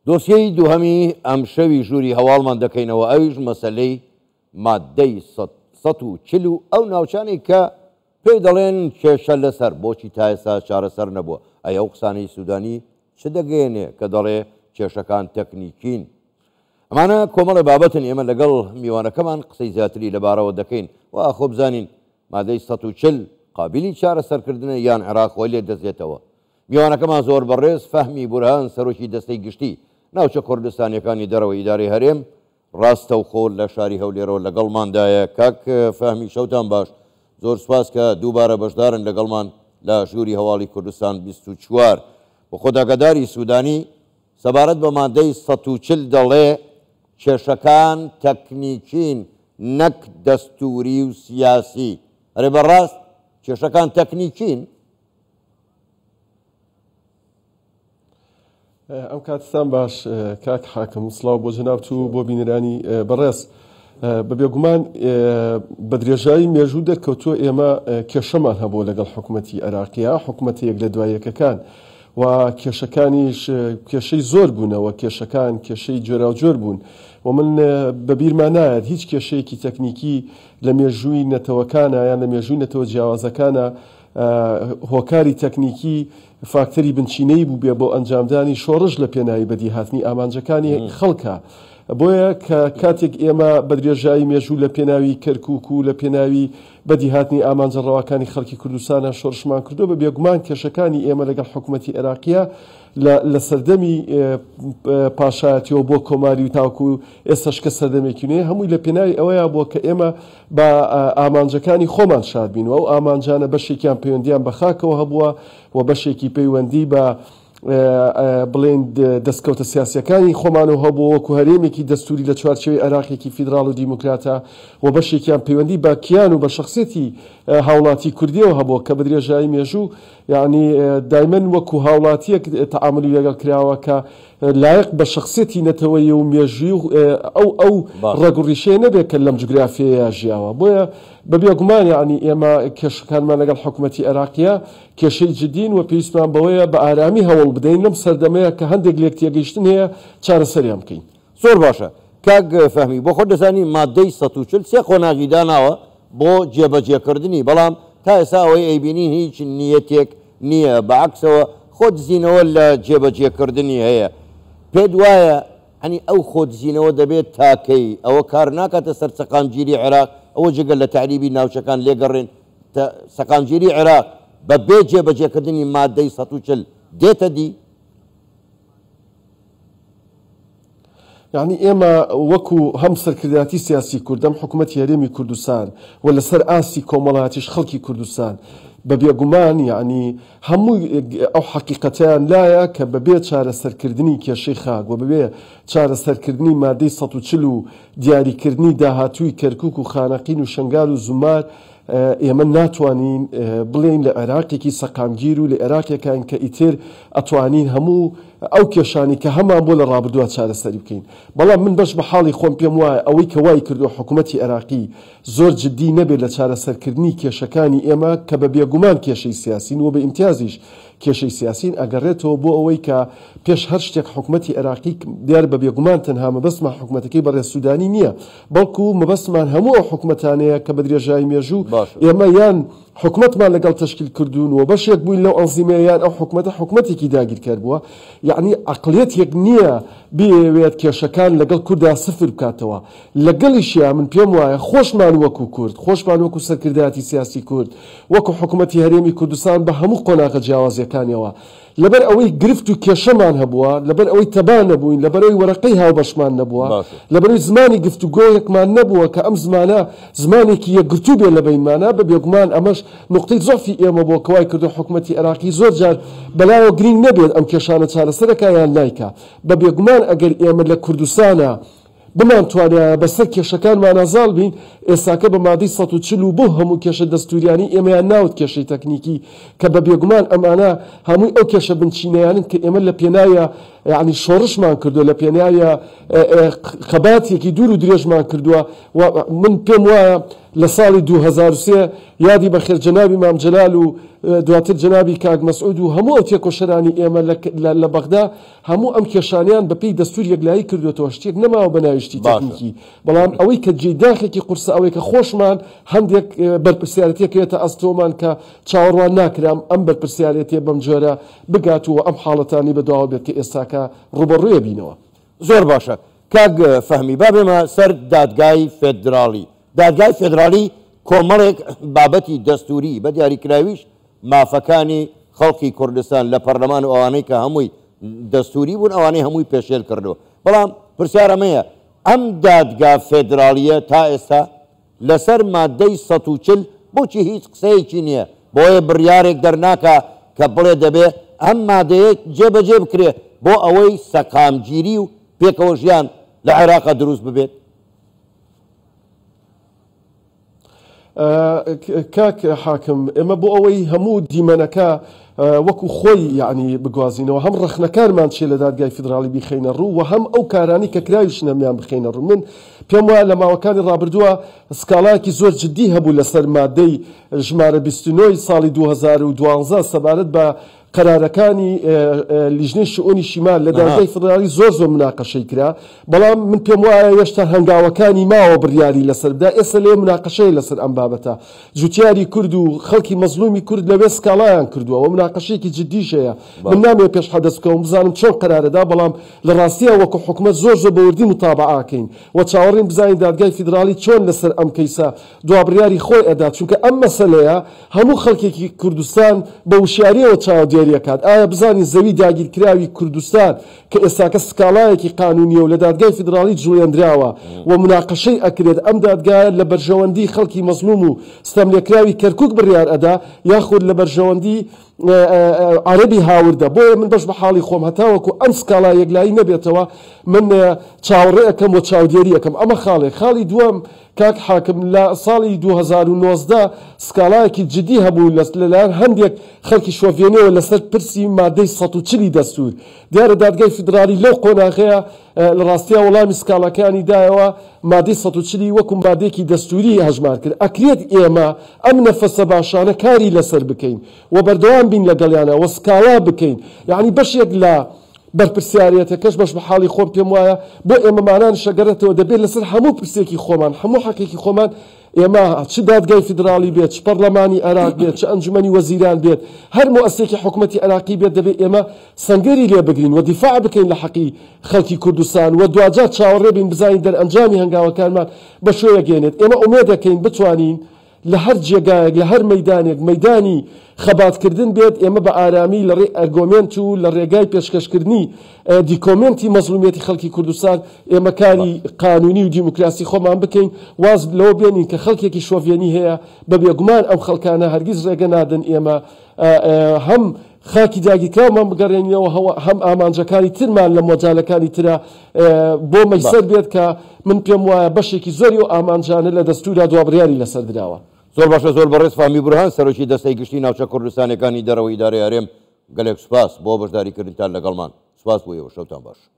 دۆسیەی دووهەمی ئەمشەوی ژووری هەواڵمان دەکەینەوە ئەویش مەسەلەی ماددەی 140 و ئەو ناوچانەی کە پێی دەڵێن کێشە لەسەر بۆچی تا ئێستا چارەسەر نەبووە؟ ئەی ئەو قسانەی سودانی چ دەگەیەنێ کە دەڵێ کێشەکان تەکنیکین؟ ئەمانە کۆمەڵێ بابەتن ئێمە لەگەڵ میوانەکەمان قسەی زیاتری لەبارەوە دەکەین و ئاخۆ بزانین مادەی 140 قابیلی چارەسەرکردنە یان عێراق خۆی لێ دەزێتەوە. میوانەکەمان زۆر بەڕێز فەهمی بورهان سەرۆکی دەستەی گشتی ناوچە کوردستانیەکانی دەرەوەی ئیدارەی هەرێم ڕاستەوخۆ لە شاری هەولێرەوە لەگەڵماندایە. کاک فەهمی شەوتان باش، زۆر سوپاس کە دووبارە بەشدارن لەگەڵمان لە ژووری هەواڵی کوردستان 24. بۆ خۆت ئاگاداری سودانی سەبارەت بە مادەی 140 دەڵێ کێشەکان تەکنیکین نەک دەستووری و سیاسی. ئەرێ بەڕاست کێشەکان تەکنیکین؟ ئەم کاتتان باش کاک حاکم سڵاو بۆ جەنابت و بۆ بینەرانی بەڕێز. بە بێگومان بە درێژایی مێژوو دەرکەوتووە ئێمە کێشەمان هەبووە لەگەڵ حکوومەتی عێراقیە حکوومەتە یەک لە دوای یەکەکان و کێشەکانیش کێشەی زۆر بوونەوە کێشەکان کێشەی جۆراوجۆر بوون و من بە بیرمان نایەت هیچ کێشەیەکی تەکنیکی لە مێژووی نەتەوەکانە یان لە مێژووی نەتەوە جیاوازەکانە هۆکاری تەکنیکی فاکتەری بنچینەیی بووبێ بۆ ئەنجامدانی شۆڕش لە پێناوی بەدیهاتنی ئامانجەکانی خەڵکا. بۆیە کە کاتێک ئێمە بە درێژایی مێژوو لە پێناوی کەرکووک و لە پێناوی بەدیهاتنی ئامانجە ڕەواکانی خەڵکی کوردستانا شۆڕشمان کردووە بە بێگومان کێشەکانی ئێمە لەگەڵ حکوومەتی عێراقیا لە لە سەردەمی پاشایەتیەوە بۆ کۆماری و تاوەکوو ئێستاش کە سەردەمێکی نوێیە هەمووی لە پێناوی ئەوەیا بووە کە ئێمە بە ئامانجەکانی خۆمان شاد بین و ئەو ئامانجانە بەشێکیان پەیوەندیان بە خاکەوە هەبووە و بەشێکی پەیوەندی بە بڵێین دەستکەوتە سیاسیەکانی خۆمانەوە هەبووە وەکو هەرێمێکی دەستوری لە چوارچێوەی عێراقێکی فیدراڵ و دیموکراتە و بەشێکیان پەیوەندی بە کیان و بە شخصێتی هاوڵاتی کوردیەوە هەبووە کە بە درێژایی مێژوو یعنی دایمەن وەکو هاوڵاتیەک تەعاملی لەگەڵ کراوە کە لایەق بە شەخسیەتی نەتەوەیی و مێژووی و ئەو ئەو ڕەگ و ڕیشەیە نەبێت کە لەم جوگرافیەیە ژیاوە. بۆیە بە بێگومان یەعنی ئێمە کێشەکانمان لەگەڵ حکومەتی عێراقیە کێشەی جدین و پێویستمان بەوەیە بە ئارامی هەوڵ بدەین لەم سەردەمەیە کە هەندێک لێکتێگەیشتن هەیە چارەسەریان بکەین. زۆر باشە کاک فەهمی بۆ خۆت دەزانی ماددەی 140 سێ قۆناغی داناوە بۆ جێبەجێکردنی بەڵام تا ئێستا ئەوەی ئەیبینین هیچ نیەتێک نییە، بە عەکسەوە خۆدزینەوە لە جێبەجێکردنی هەیە. پێت وایە یانی ئەو خۆدزینەوە دەبێت تا کەی؟ ئەوە کار ناکاتە سەر سەقامگیری عێراق، ئەوە جگە لە تەعریبی ناوچەکان لێگەڕێن، سەقامگیری عێراق بە بێ جێبەجێکردنی ماددەی 140 دێتە دی؟ یەعنی ئێمە وەکو هەم سەرکردایەتی سیاسی کورد، هەم حکومەتی هەرێمی کوردستان و لەسەر ئاستی کۆمەڵایەتیش خەڵکی کوردستان بە بێگومان یەعنی هەموو ئەو حەقیقەتەیان لایە کە بەبێ چارەسەرکردنی کێشەی خاک و بەبێ چارەسەرکردنی مادەی 140 و دیاریکردنی داهاتووی کەرکوک و خانەقین و شەنگال و زومار ئێمە ناتوانین بڵێین لە عێراقێکی سەقامگیر و لە عێراقێکاین کە ئیتر ئەتوانین هەموو ئەو کێشانەی کە هەمان بووە لە ڕابردووە چارەسەری بکەین. بەڵام من بەش بە حاڵی خۆم پێم وایە ئەوەی کە وای کردووە حکومەتی عێراقی زۆر جدی نەبێت لە چارەسەرکردنی کێشەکانی ئێمە کە بە بێگومان کێشەی سیاسین و بە ئیمتیازیش کێشەی سیاسین ئەگەڕێتەوە بۆ ئەوەی کە پێش هەر شتێک حکومەتی عێراقی دیارە بە بێگومان تەنها مەبەستمان حکومەتەکەی بەڕێز سودانی نییە بەڵکو مەبەستمان هەموو ئەو حکومەتانەیە کە بە درێژایی مێژوو ئێمە یان حکومەتمان لەگەڵ تەشکیل کردوون و بەشێک بووین لەو ئەنزیمەیە یان ئەو حکومەتە حکومەتێکی داگیرکەر بووە یەعنی عەقڵیەتێک نییە بیەوێت کێشەکان لەگەڵ کوردا سفر بکاتەوە لەگەڵیشیا من پێم وایە خۆشمان وەکو کورد خۆشمان وەکو سەرکردایەتی سیاسی کورد وەکو حکومەتی هەرێمی کوردستان بە هەموو قۆناغە جیاوازیەکانیەوە لەبەر ئەوەی گرفت و کێشەمان هەبووە، لەبەر ئەوەی تەبا نەبووین، لەبەر ئەوەی وەرەقەی هاوبەشمان نەبووە، لەبەر ئەوەی زمانی گفتوگۆیەکمان نەبووە کە ئەم زمانە زمانێکی یەکگرتوو بێت لە بەینمانا، بە بێگومان ئەمەش نوقتەی زەعفی ئێمە بووە کە وای کردووە حکومەتی عێراقی زۆر جار بەلایەوە گرینگ نەبێت ئەم کێشانە چارەسەرەکا یان نایکا. بە بێگومان ئەگەر ئێمە لە کوردستانا بمانتوانیایە بەسەر کێشەکانمانا زاڵ بین، ئێستاکە بە مادەی 140 و بەو هەموو کێشە دەستووریانەی ئێمەیان ناوت کێشەی تەکنیکی کە بە بێگومان ئەمانە هەمووی ئەو کێشە بنچینەیانن کە ئێمە لە پێناویا یەعنی شۆڕشمان کردووە، لە پێناویا خەباتێکی دوور و درێژمان کردووە و من پێم وایە لە ساڵی 2003 یادی بەخێر جەنابی مام جەلال و دواتر جەنابی کاک مەسعود و هەموو ئەو تێکۆشەرانی ئێمە لە بەغدا هەموو ئەم کێشانەیان بەپێی دەستوور یەکلایی کردووەتەوە، شتێک نەماوە بە ناوی شتی تەکنیکی. بەڵام ئەوەی کە جێی داخێکی قورسە ئەوەیە کە خۆشمان هەندێک بەرپرسیارێتییەک ئەکەوێتە ئەستۆمان کە چاوەڕوان ناکرام ئەم بەرپرسیارێتییە بەم جۆرە بگات و ئەم حاڵەتانەی بەدواوە بێت کە ئێستاکە ڕووبەڕووی بینەوە. زۆر باشە کاک فەهمی با بێمە سەر دادگای فێدراڵی. دادگای فێدراڵی کۆمەڵێک بابەتی دەستووری بە دیاریکراویش مافەکانی خەڵکی کوردستان لە پەرلەمان و ئەوانەی کە هەمووی دەستووری بوون ئەوانەی هەمووی پێشێل کردووە. بەڵام پرسیار ئەمەیە ئەم دادگا فێدراڵییە تا ئێستا لەسەر ماددەی 140 بۆچی هیچ قسەیەکی نییە؟ بۆیە بڕیارێک دەرناکا کە بڵێ دەبێ ئەم مادەیە جێبەجێ بکرێ بۆ ئەوەی سەقامگیری و پێکەوە ژیان لە عێراقا دروست ببێت؟ کاک حاکم ئێمە بۆ ئەوەی هەموو دیمەنەکە وەکو خۆی یعنی بگوازینەوە هەم ڕەخنەکانمان چیە لە دادگای فیدراڵی بیخەینە ڕوو و هەم ئەو کارانی کە کراویشن هەمیان بخەینە ڕوو من پێم وایە لە ماوەکانی ڕابردووە سکاڵایەکی زۆر جدی هەبوو لەسەر مادەی ژمارە 29 ساڵی 2012 سەبارەت بە قەرارەکانی لیژنەی شئونی شیمال لە دادگای فیدراڵی زۆر زۆر مناقەشەی کرا، بەڵام من پێم وایە هێشتا هەنگاوەکانی ماوە بڕیاری لەسەر بدا، ئێستا لەوێ مناقەشەیە لەسەر ئەم بابەتە، جوتیاری کورد و خەڵکی مەزڵومی کورد لەوێ سکاڵایان کردووە و مناقەشەیەکی جدیش هەیە، من نامەوێ پێش حەدەس بکەوم بزانم چۆن قەرارەدا، بەڵام لە ڕاستیا وەکو حکومەت زۆر زۆر بە وردی موتابەعە ئەکەین و چاوەڕێین بزانین دادگای فیدراڵی چۆن لەسەر ئەم کەیسە دوابڕیاری خۆی ئەدات، چونکە ئەم مەسەلەیە هەموو خەڵکێکی کوردستان بە وشیاریەوە چاودێری ئەکات، ئایا بزانین زەوی داگیرکراوی کوردستان کە ئێستاکە سکاڵایەکی قانونیە و لە دادگای فیدراڵی جوڵێندراوە و موناقەشەی ئەکرێت ئەم دادگایە لە بەرژەوەندی خەڵکی مەزڵوم و ستەملێکراوی کەرکوک بڕیار ئەدا یاخود لە بەرژەوەندی عەرەبی هاوردە، بۆیە من بەش بە حاڵی خۆم هەتاوەکو ئەم سکاڵا یەکلایی نەبێتەوە من چاوەڕێ ئەکەم و چاودێری ئەکەم، ئەمە خاڵێک، خاڵی دووەم کاک حاکم لە ساڵی 2019 سکاڵایەکی جدی هەبوو لەلایەن هەندێک خەڵکی شۆڤێنیەوە لەسەر پرسی مادەی 140 ی دەستوور. دیارە دادگای فیدراڵی لەو قۆناغەیە لە ڕاستیا وەڵامی سکاڵاکانی دایەوە، مادەی 140 ی وەکو مادەیەکی دەستووری هەژمار کرد. ئەکرێت ئێمە ئەم نەفەسە باشانە کاری لەسەر بکەین و بەردەوام بین لەگەڵیانا و سکاڵا بکەین. یەعنی بەشێک لە بەرپرسیارێتەکەش بەش بە حاڵی خۆم پێم وایە بۆ ئێمەمانانیش ئەگەڕێتەوە دەبێت لەسەر هەموو پرسێکی خۆمان هەموو حەقێکی خۆمان ئێمە چ دادگای فیدراڵی بێت چ پەڕلەمانی عێراق بێت چ ئەنجومەنی وەزیران بێت هەر موئەسسەیەکی حکومەتی عێراقی بێت دەبێت ئێمە سەنگەری لێ بگرین و دیفاع بکەین لە حەقی خەڵکی کوردستان و دواجار چاوەڕێ بین بزانین دەرئەنجامی هەنگاوەکانمان بە کوێ ئەگەیەنێت ئێمە ئومێدەکەین بتوانین لە هەر جێگایەک، لە هەر مەیدانێک، مەیدانی خەباتکردن بێت، ئێمە بە ئارامی لە ڕێی ئەرگۆمێنت و لە ڕێگای پێشکەشکردنی دیکۆمێنتی مەزڵومیەتی خەڵکی کوردستان، ئێمە کاری قانونی و دیموکراسی خۆمان بکەین، واز لەوە بێنین کە خەڵکێکی شۆڤێنی هەیە، بە بێگومان ئەم خەڵکانە هەرگیز ڕێگە نادەن ئێمە هەم خاکی داگیرکراومان بگەڕێنینەوە هەم ئامانجەکانی ترمان لە مەجالەکانی ترا بۆ مەیسەر بێت کە من پێم وایە بەشێکی زۆری ئەو ئامانجانە لە دەستوورا دوابڕیاری لەسەر دراوە. زۆر باشە زۆر بەڕێز فەهمی بورهان سەرۆکی دەستەی گشتی ناوچە کوردستانیەکانی دەرەوەی ئیدارەی هەرێم گەلێک سوپاس بۆ بەشداری کردنتان لەگەڵمان سوپاس بۆ ئێوە شەوتان باش.